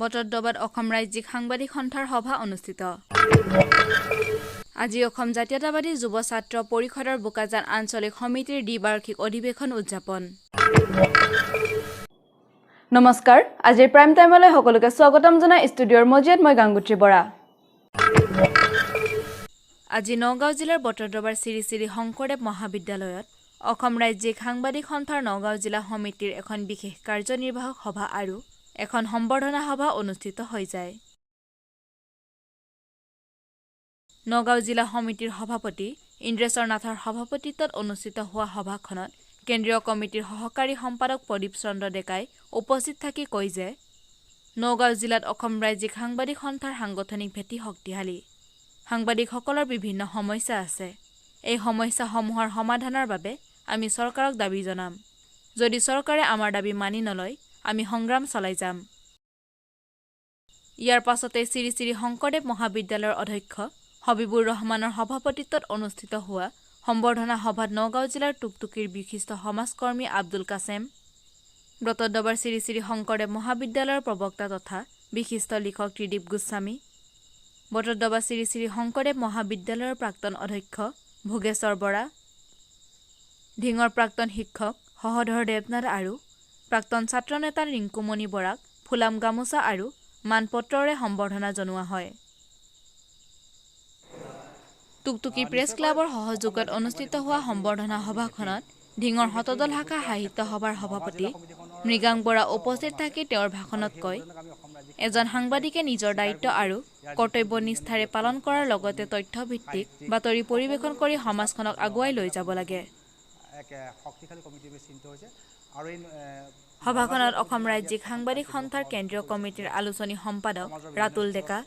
বটদ্ৰৱাত অসম ৰাজ্যিক সাংবাদিক সন্থাৰ সভা অনুষ্ঠিত। আজি অসম জাতীয়তাবাদী যুৱ ছাত্ৰ পৰিষদৰ বোকাজান আঞ্চলিক সমিতিৰ দ্বিবাৰ্ষিক অধিৱেশন উদযাপন। নমস্কাৰ, আজিৰ প্ৰাইম টাইমলৈ সকলোকে স্বাগতম জনাই ষ্টুডিঅ'ৰ মজিয়াত মই গাংগুত্ৰী বৰা। আজি নগাঁও জিলাৰ বটদ্ৰৱাৰ শ্ৰী শ্ৰী শংকৰদেৱ মহাবিদ্যালয়ত অসম ৰাজ্যিক সাংবাদিক সন্থাৰ নগাঁও জিলা সমিতিৰ এখন বিশেষ কাৰ্যনিৰ্বাহক সভা আৰু এখন সম্বৰ্ধনা সভা অনুষ্ঠিত হৈ যায়। নগাঁও জিলা সমিতিৰ সভাপতি ইন্দ্ৰেশ্বৰ নাথৰ সভাপতিত্বত অনুষ্ঠিত হোৱা সভাখনত কেন্দ্ৰীয় কমিটিৰ সহকাৰী সম্পাদক প্ৰদীপ চন্দ্ৰ ডেকাই উপস্থিত থাকি কয় যে নগাঁও জিলাত অসম ৰাজ্যিক সাংবাদিক সন্থাৰ সাংগঠনিক ভেটি শক্তিশালী। সাংবাদিকসকলৰ বিভিন্ন সমস্যা আছে। এই সমস্যাসমূহৰ সমাধানৰ বাবে আমি চৰকাৰক দাবী জনাম। যদি চৰকাৰে আমাৰ দাবী মানি নলয়, আমি সংগ্ৰাম চলাই যাম। ইয়াৰ পাছতে শ্ৰী শ্ৰী শংকৰদেৱ মহাবিদ্যালয়ৰ অধ্যক্ষ হবিবুৰ ৰহমানৰ সভাপতিত্বত অনুষ্ঠিত হোৱা সম্বৰ্ধনা সভাত নগাঁও জিলাৰ টুকটুকীৰ বিশিষ্ট সমাজকৰ্মী আব্দুল কাছেম, বটদ্ৰৱাৰ শ্ৰী শ্ৰী শংকৰদেৱ মহাবিদ্যালয়ৰ প্ৰবক্তা তথা বিশিষ্ট লিখক ত্ৰিদীপ গোস্বামী, বটদ্ৰৱা শ্ৰী শ্ৰী শংকৰদেৱ মহাবিদ্যালয়ৰ প্ৰাক্তন অধ্যক্ষ ভোগেশ্বৰ বৰা, ঢিঙৰ প্ৰাক্তন শিক্ষক সহধৰ দেৱনাথ আৰু প্ৰাক্তন ছাত্ৰনেতা ৰিংকুমণি বৰাক ফুলাম গামোচা আৰু মানপত্ৰৰে সম্বৰ্ধনা জনোৱা হয়। টুকটুকী প্ৰেছ ক্লাবৰ সহযোগত অনুষ্ঠিত হোৱা সম্বৰ্ধনা সভাখনত ঢিঙৰ শতদল শাখা সাহিত্য সভাৰ সভাপতি মৃগাং বৰা উপস্থিত থাকি তেওঁৰ ভাষণত কয়, এজন সাংবাদিকে নিজৰ দায়িত্ব আৰু কৰ্তব্য নিষ্ঠাৰে পালন কৰাৰ লগতে তথ্যভিত্তিক বাতৰি পৰিৱেশন কৰি সমাজখনক আগুৱাই লৈ যাব লাগে। সভাখনত অসম ৰাজ্যিক সাংবাদিক সন্থাৰ কেন্দ্ৰীয় কমিটিৰ আলোচনী সম্পাদক ৰাতুল ডেকা,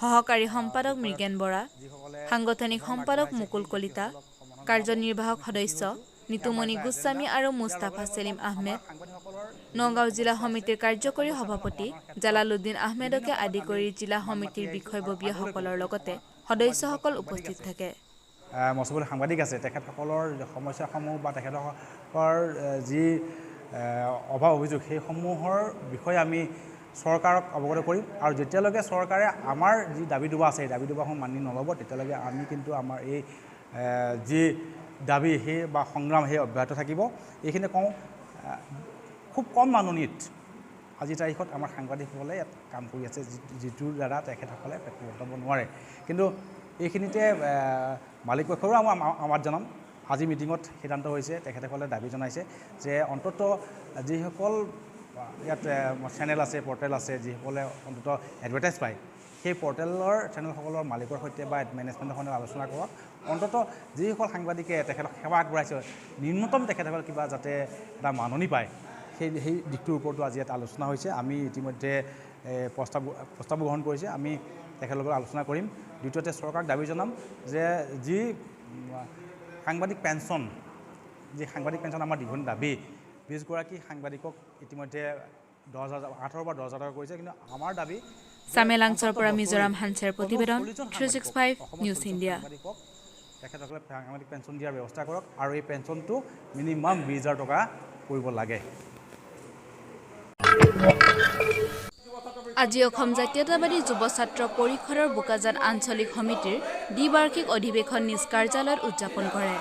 সহকাৰী সম্পাদক মৃগেন বৰা, সাংগঠনিক সম্পাদক মুকুল কলিতা, কাৰ্যনিৰ্বাহক সদস্য নিতুমণি গোস্বামী আৰু মুস্তাফা চেলিম আহমেদ, নগাঁও জিলা সমিতিৰ কাৰ্যকৰী সভাপতি জালালুদ্দিন আহমেদকে আদি কৰি জিলা সমিতিৰ বিষয়ববীয়াসকলৰ লগতে সদস্যসকল উপস্থিত থাকে। মচবুল সাংবাদিক আছে, তেখেতসকলৰ সমস্যাসমূহ বা তেখেতসকলৰ যি অভাৱ অভিযোগ সেইসমূহৰ বিষয়ে আমি চৰকাৰক অৱগত কৰিম আৰু যেতিয়ালৈকে চৰকাৰে আমাৰ যি দাবী দুবা আছে সেই দাবী দুবাসমূহ মানি নল'ব তেতিয়ালৈকে আমি কিন্তু আমাৰ এই যি দাবী সেই বা সংগ্ৰাম সেই অব্যাহত থাকিব। এইখিনি কওঁ, খুব কম মাননিত আজিৰ তাৰিখত আমাৰ সাংবাদিকসকলে ইয়াত কাম কৰি আছে, যিটোৰ দ্বাৰা তেখেতসকলে পেট বৰ্তাব নোৱাৰে। কিন্তু এইখিনিতে মালিক পক্ষৰো আমাৰ আহ্বান জনাম, আজি মিটিঙত সিদ্ধান্ত হৈছে, তেখেতসকলে দাবী জনাইছে যে অন্ততঃ যিসকল ইয়াত চেনেল আছে, পৰ্টেল আছে, যিসকলে অন্ততঃ এডভাৰটাইজ পায় সেই পৰ্টেলৰ চেনেলসকলৰ মালিকৰ সৈতে বা মেনেজমেণ্টৰ সৈতে আলোচনা কৰক। অন্ততঃ যিসকল সাংবাদিকে তেখেতক সেৱা আগবঢ়াইছে নিম্নতম তেখেতসকল কিবা যাতে এটা মাননি পায় সেই সেই দিশটোৰ ওপৰতো আজি ইয়াত আলোচনা হৈছে। আমি ইতিমধ্যে প্ৰস্তাৱ গ্ৰহণ কৰিছে, আমি তেখেতলোকৰ আলোচনা কৰিম। দ্বিতীয়তে চৰকাৰক দাবী জনাম যে যি সাংবাদিক পেঞ্চন, যি সাংবাদিক পেঞ্চন আমাৰ দীঘল দাবী, 20গৰাকী সাংবাদিকক ইতিমধ্যে 10,000, 8ৰ পৰা 10,000 টকা কৰিছে, কিন্তু আমাৰ দাবী। চামেলাংছৰ পৰা মিজোৰাম হানছেৰ প্ৰতিবেদন, 365 নিউজ ইণ্ডিয়া। তেখেতসকলে সাংবাদিক পেঞ্চন দিয়াৰ ব্যৱস্থা কৰক আৰু এই পেঞ্চনটো মিনিমাম 20,000 টকা কৰিব লাগে। আজি অসম জাতীয়তাবাদী যুৱ ছাত্ৰ পৰিষদৰ বোকাজান আঞ্চলিক সমিতিৰ দ্বিবাৰ্ষিক অধিৱেশন নিজ কাৰ্যালয়ত উদযাপন কৰে।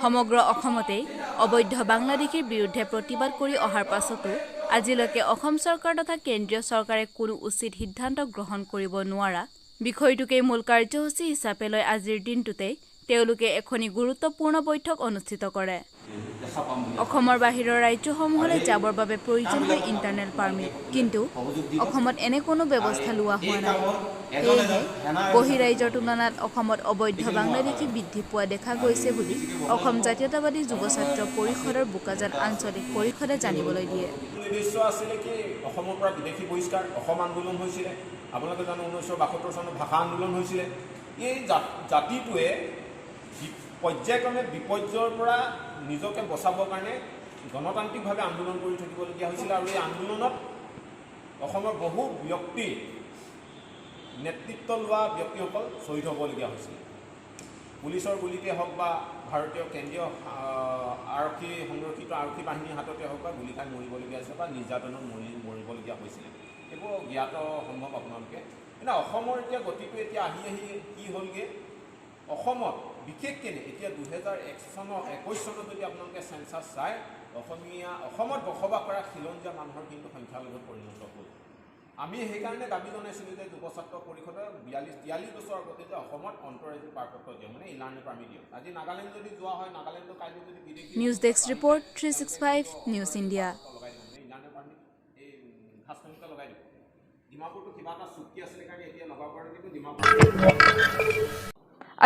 সমগ্ৰ অসমতেই অবৈধ বাংলাদেশীৰ বিৰুদ্ধে প্ৰতিবাদ কৰি অহাৰ পাছতো আজিলৈকে অসম চৰকাৰ তথা কেন্দ্ৰীয় চৰকাৰে কোনো উচিত সিদ্ধান্ত গ্ৰহণ কৰিব নোৱাৰা বিষয়টোকেই মূল কাৰ্যসূচী হিচাপে লৈ আজিৰ দিনটোতেই তেওঁলোকে এখনি গুৰুত্বপূৰ্ণ বৈঠক অনুষ্ঠিত কৰে। অসমৰ বাহিৰৰ ৰাজ্যসমূহলৈ যাবৰ বাবে প্ৰয়োজন হয় ইণ্টাৰনেল পাৰ্মিট, কিন্তু অসমত এনে কোনো ব্যৱস্থা লোৱা হোৱা নাই। সেয়েহে বহিৰাজ্যৰ তুলনাত অসমত অবৈধ বাংলাদেশী বৃদ্ধি পোৱা দেখা গৈছে বুলি অসম জাতীয়তাবাদী যুৱ ছাত্ৰ পৰিষদৰ বোকাজান আঞ্চলিক পৰিষদে জানিবলৈ দিয়ে। উদ্দেশ্য আছিলে কি অসমৰ পৰা বিদেশী বহিষ্কাৰ, অসম আন্দোলন হৈছিলে, আপোনালোকে জানো 1972 চনত ভাষা আন্দোলন হৈছিলে। এই জাতিটোৱে পৰ্যায়ক্ৰমে বিপৰ্যয়ৰ পৰা নিজকে বচাবৰ কাৰণে গণতান্ত্ৰিকভাৱে আন্দোলন কৰি থাকিবলগীয়া হৈছিলে আৰু এই আন্দোলনত অসমৰ বহু ব্যক্তি, নেতৃত্ব লোৱা ব্যক্তিসকল শ্বহীদ হ'বলগীয়া হৈছিল। পুলিচৰ গুলিতে হওক বা ভাৰতীয় কেন্দ্ৰীয় আৰক্ষী, সংৰক্ষিত আৰক্ষী বাহিনীৰ হাততে হওক বা গুলী খাই মৰিবলগীয়া হৈছে বা নিৰ্যাতনত মৰিবলগীয়া হৈছিলে। এইবোৰ জ্ঞাত সম্ভৱ আপোনালোকে। কিন্তু অসমৰ এতিয়া গতিটো এতিয়া আহি আহি কি হ'লগৈ, অসমত বিশেষকৈ এতিয়া 2001 চনৰ, 21 চনত যদি আপোনালোকে চেঞ্চাছ চায়, অসমীয়া, অসমত বসবাস কৰা খিলঞ্জীয়া মানুহৰ কিন্তু সংখ্যালঘুত পৰিণত হ'ল। আমি সেইকাৰণে দাবী জনাইছিলোঁ যে যুৱ ছাত্ৰ পৰিষদৰ 42 43 বছৰ আগতে যে অসমত অন্তৰাজ্যিক পাৰপত্ৰ দিয়ক, মানে ইনাৰ পাৰ্মিট দিয়ক। আজি নাগালেণ্ড যদি যোৱা হয়, নাগালেণ্ডো কাইলৈ যদি বিদেশী News desk report, 365 News India. লগাই দিব, মানে ইনাৰ পাৰ্মিট এই ঘাঁচনিতে লগাই দিব। ডিমাপুৰটো কিবা এটা চুক্তি আছিলে কাৰণে এতিয়া লগাব পৰা নাই, কিন্তু ডিমাপুৰ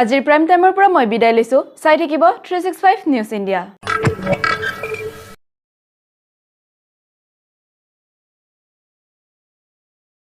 আজিৰ প্ৰাইম টাইমৰ পৰা মই বিদায় লৈছোঁ। চাই থাকিব 365 News India.